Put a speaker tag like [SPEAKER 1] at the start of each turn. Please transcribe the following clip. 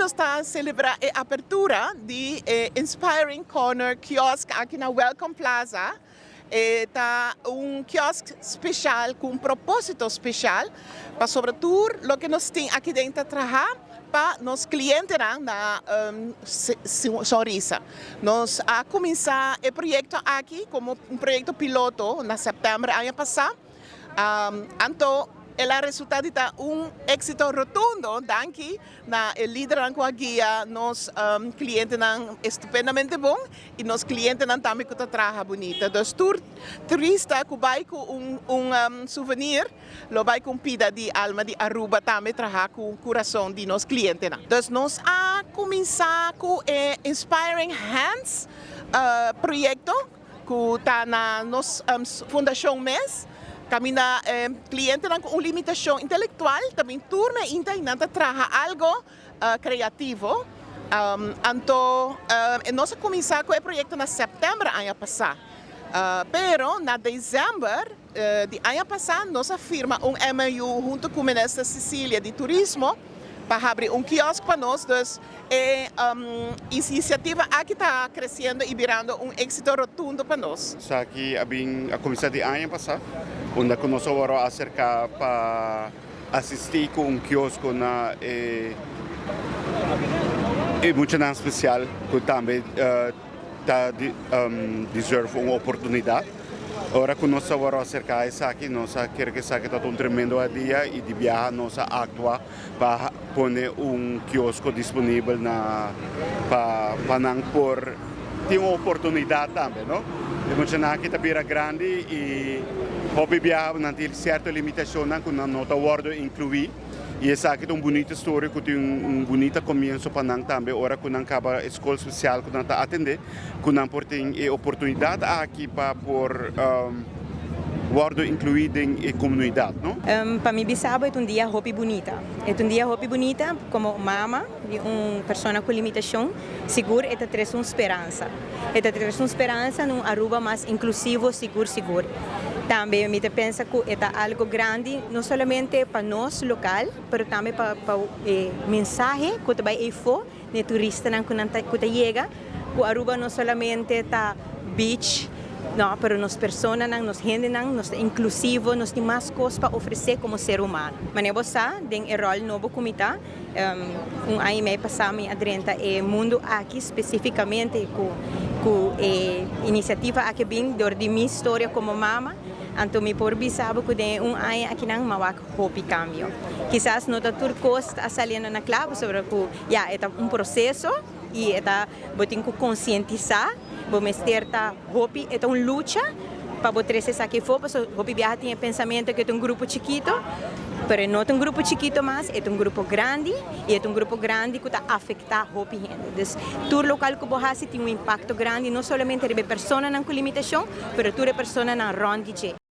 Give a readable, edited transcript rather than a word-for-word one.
[SPEAKER 1] nos ta celebra e apertura di Inspiring Corner Kiosk aki na Welcome Plaza. Ta un kiosk special cu un proposito special pa sobre tur loke nos tin aki den ta traha pa nos clientenan na sonrisa. Nos a cuminsa e proyecto aki como un proyecto piloto na september aña pasa. Anto el a resulta di ta un exito rotundo danki na e lidernan cu a guia nos clientenan estupendamente bon y nos clientenan tambe cu ta traha bunita. Dus tur turista cu bay cu un souvenir lo bay cu un pida di alma di Aruba tambe traha cu curason di nos clientenan. Dus nos a cuminsa cu e Inspiring Hands proyecto cu ta na nos fundacion mes, caminda clientenan cu un limitacion intelectual ta bin tur na inta y nan ta traha algo creativo. Anto nos a cuminsa cu e proyecto na september aña pasa, pero na december di aña pasa nos a firma un MOU hunto cu Minister Cecilia di Turismo pa habri un kiosk pa nos. Dus e iniciativa aki ta creciendo y birando un exito rotundo pa nos.
[SPEAKER 2] Esaki a bin a cuminsa di aña pasa, unda cu nos awor a acerca pa asisti cu un kiosko na e muchanan special cu tambe ta deserve un oportunidad. Ora cu nos awor a acerca esaki, nos a kere cu esaki ta un tremendo idea y di biaha nos a actua pa pone un kiosko disponibel na pa nan por tin un oportunidad tambe, no? E muchanan aki ta bira grandi y hopi biaha nan tin cierto limitacionnan cu nan no ta wordo inclui y esaki ta un bunita storia cu tin un bunita comienzo pa nan tambe ora cu nan caba e scol special cu nan ta atende, cu nan por tin e oportunidad aki pa por wordo inclui den e comunidad, no?
[SPEAKER 3] Pa mi bisa bo, e ta un dia hopi bunita. E ta un dia hopi bunita como mama di un persona cu limitacion, sigur e ta trece un speransa. E ta trece un speransa na un Aruba mas inclusivo, sigur sigur. Tambe mi ta pensa cu e ta algo grandi no solamente pa nos local, pero tambe pa e mensahe cu ta bay eyfo n'e turistanan cu nan ta cu ta yega cu Aruba no solamente ta beach, no, pero nos personanan, nos hendenan, nos ta inclusivo, nos tin mas cos pa ofrece como ser humano. Manera bo sa, den e rol nobo cu mi ta, un aña y mei pasa mi a drenta e mundo aki specificamente cu cu e iniciativa aki a bin dor di mi storia como mama, anto mi por bisa bo cu den e un aña akinan mi a wak hopi cambio. Kisas no ta tur cos ta saliendo na cla pasobra cu ya e ta un proceso y e ta bo tin cu concientisa, bo mester ta hopi, e ta un lucha pa bo trece esaki afo pasobra hopi biaha tin e pensamento cu e ta un grupo chikito, pero e no ta un grupo chikito mas, e ta un grupo grandi y e ta un grupo grandi cu ta afecta hopi hende. Dus tur locual cu bo haci tin un impacto grandi no solamente riba e personanan cu limitacion, pero tur e personanan rond di dje.